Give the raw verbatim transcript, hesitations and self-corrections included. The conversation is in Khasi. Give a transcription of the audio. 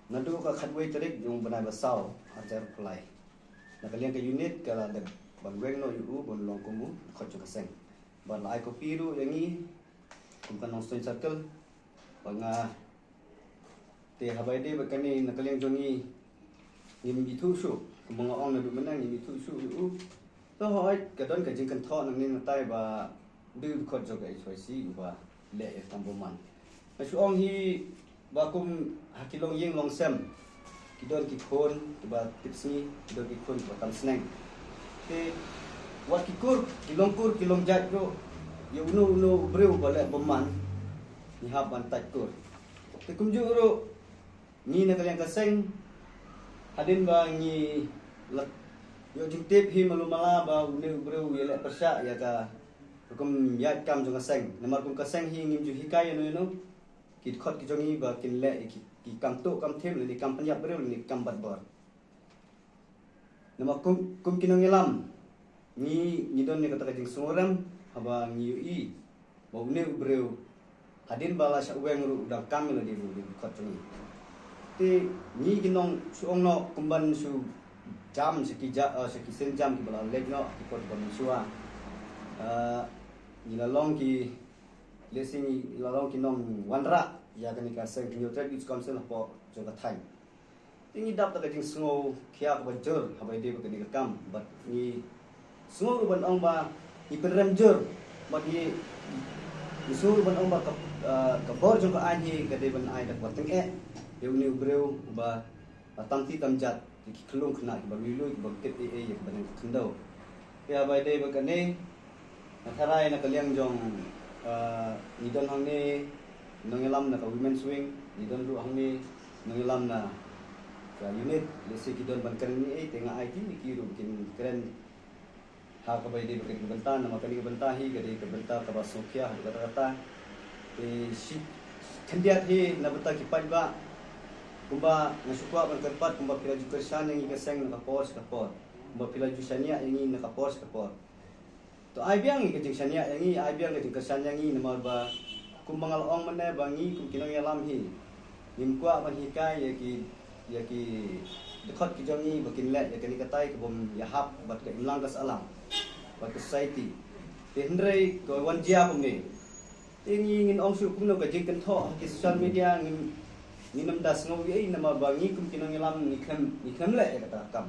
Naduh ka khatwei tarik jong u bnai ba saw, arhajar arphew lai, na ka liang ka unit ka la dep ban weng noh ïa u ban long kum u dkhot jong ka seng. Bad la ai copy ruh ïa ngi kum ka Nongstoiñ Circle. Ba nga te haba ïadei bad kane na ka liang jong ngi ngim ithuh shuh, kumba nga ong naduh mynne ngim ithuh shuh ïa u. To hooid ka don ka jingkynthoh nangne nangtai ba u dei u dkhot jong ka H Y C uba leh ïa ka kam bymman. Nga shu ong hi ba kum ha ki longïing longsem ki don ki khun kiba tipsngi, ki don ki khun kiba tam sneng. Te wat ki kur, ki long kur, ki long jait ruh, ïa uno uno u briew ba leh bymman ngi hap ban tait kur. Te kumjuh ruh ngi na ka liang ka seng, hadien ba ngi la ïoh jingtip hi malu mala ba une u briew u ïaleh pyrshah ïa ka rukom ïaid kam jong ka seng. Namar kum ka seng hi ngim ju hikai ïano ïano, ki dkhot ki jong ngi ba kin leh ïa ki, ki kam tuh kam thim lane kam pynïap briew lane kam bat bor. Namar kum, kum ki nongïalam ngi, ngi don ïa kata ka jingsngewrem haba ngi ïohi ba une u briew hadien ba la shah weng ruh u dang kam ïa lade ruh u dei u dkhot jong ngi. Te ngi ki nong shu ong noh kumban shu jam sha ki ja, eh, sha ki sienjam kiba la leit noh ki por kiba mynshuwa. Eh, ngi la long ki, lehse ngi la long ki nongwanrah ïa kane ka seng Hynñiewtrep Youth Council hapoh jong ka thaiñ. Te ngi dap da ka jingsngew khia kaba jur haba ïadei bad kane ka kam, bad ngi sngew ruh ban ong ba ngi pynrem jur, bad ngi, ngi sngew ruh ban ong ba ka, ah, ka bor jong ka aiñ hi ka dei ban ai da kaba tyngeh ïa une u briew uba, ah, tam kti tam jat, ïa ki khyllung khynnah kiba lui lui, kiba kit ei ei ïa ka bneng ka khyndew. Te haba ïadei bad kane, nga tharai na ka liang jong, ah, ngi don hangne nongïalam na ka Women's Wing, ngi don ruh hangne nongïalam na ka unit, lehse ki don ban kren ei ei, te nga aiti ïa ki ruh kin kren ha kaba ïadei bad kane ka bynta, namar kane ka bynta hi ka dei ka bynta kaba sngewkhia haduh katta katta. Te shi khyndiat hi na bynta ki paidbah, kumba nga shu kwah ban kyrpad, kumba phi la ju kyrshan ïa ngi ka seng na ka por sha ka por, kumba phi la ju shaniah ïa ngi na ka por sha ka por. To ai biang ïa ka jingshaniah ïa ngi, ai biang ka jingkyrshan ïa ngi, namar ba kumba nga la ong mynne ba ngi kum ki nongïalam hi ngim kwah ban hikai ïa ki, ïa ki dkhot ki jong ngi ba kin leh ïa kane katai ka bym ïahap bad ka imlang ka sahlang bad ka society. Te hynrei ka wan jia kumne. Te ngi ngin ong shuh kumno, ka jingkynthoh ha ki social media ngin, ngin ym da sngew ei ei, namar ba ngi kum ki nongïalam ngi khlem, ngi khlem leh ïa kata ka kam.